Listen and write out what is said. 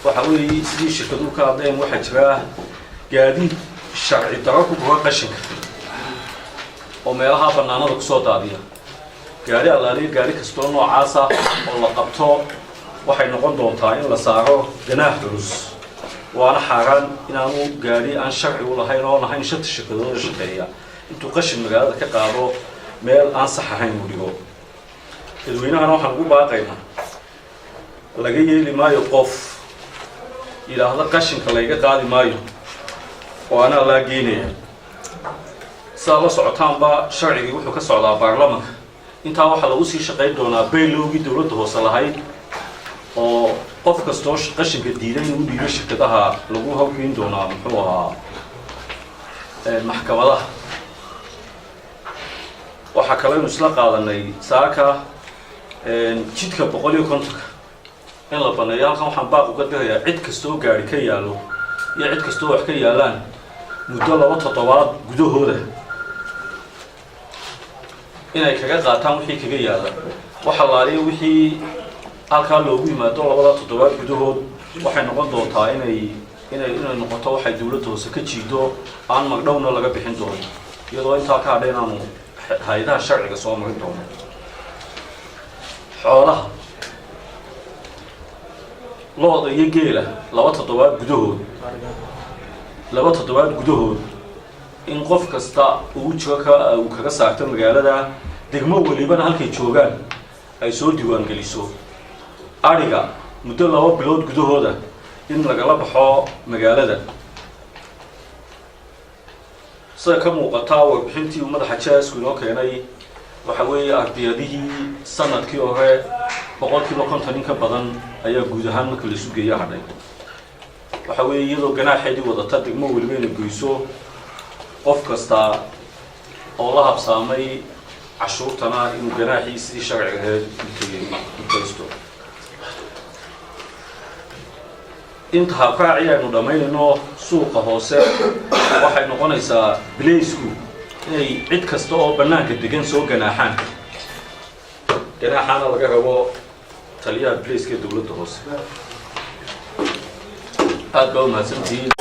Waxa weeye, sidii shirkaduhu ka hadleen, waxaa jira gaadiid sharci daro ku gura qashinka oo meelaha bannaanada kusoo daadiya. Gaari allaaliya gaari kastoo noocaasa oo la qabto, waxay noqon doontaa in la saaro ganaax culus, waana xaaraan inaanu gaari aan sharci u lahayn oo lahayn shanta shirkadooda shaqeeya intuu qashin magaalada ka qaado meel aan sax ahayn uu dhigo. Dadweynahana waxaan ugu baaqaynaa, laga yeeli maayo qof yidhaahdo qashinka layga qaadi maayo oo anaa laa geynaya. Sidaa la socotaanba, sharcigii wuxuu ka socdaa baarlamanka. Intaa waxaa lagu sii shaqayn doonaa bylaw-gii dowladda hoose lahayd oo qof kastoo qashinka diiday inuu u dhiibo shirkadaha lagu hawgeyn doonaa, muxuu ahaa, maxkamadaha. Waxaa kaleynu isla qaadanay saaka jidka 150-ka in la baneeyo. Halkan waxaan baaq uga dirayaa cid kastoo gaari ka yaallo iyo cid kastoo wax ka yaalaan, muddo 2 toddobaad gudahooda inay kaga qaataan wixii kaga yaalla. Wax allaaliya wixii halkaa loogu yimaado labada toddobaad gudahood, waxay noqon doontaa inay noqoto waxay dowladda hoose ka jiido, aan magdhowna laga bixin doono, iyadoo intaa ka hadha inaanu hay-adaha sharciga soo marin doono. Xoolaha, lo'da iyo geela, 2 toddobaad gudahood, 2 toddobaad gudahood in qof kasta uu jiro ka uu kaga saarto magaalada, degmo welibana halkay joogaan ay soo diiwaangeliso. Adhiga muddo 2 bilood gudahooda in lagala baxo magaalada. Sida ka muuqataa warbixintii uu madaxa JSku inoo keenay, waxa weeye ardiyadihii sanadkii hore 50% in ka badan ayaa guud ahaan marka laisu geeyo hadhay. Waxa weeye, iyadoo ganaaxeedii wadata, degmo weliba inay goyso qof kasta oo la habsaamay cashuurtana inuu ganaaxii sidii sharciga ahayd mutaysto. Inta habraaci aynu dhammaynayno suuqa hoose, waxay noqonaysaa bilaysku inay cid kasta oo bannaanka degan soo ganaaxaan, ganaaxaana laga rabo taliyaha bilayska ee dowladda hoose. Aad baa umahadsantihiin.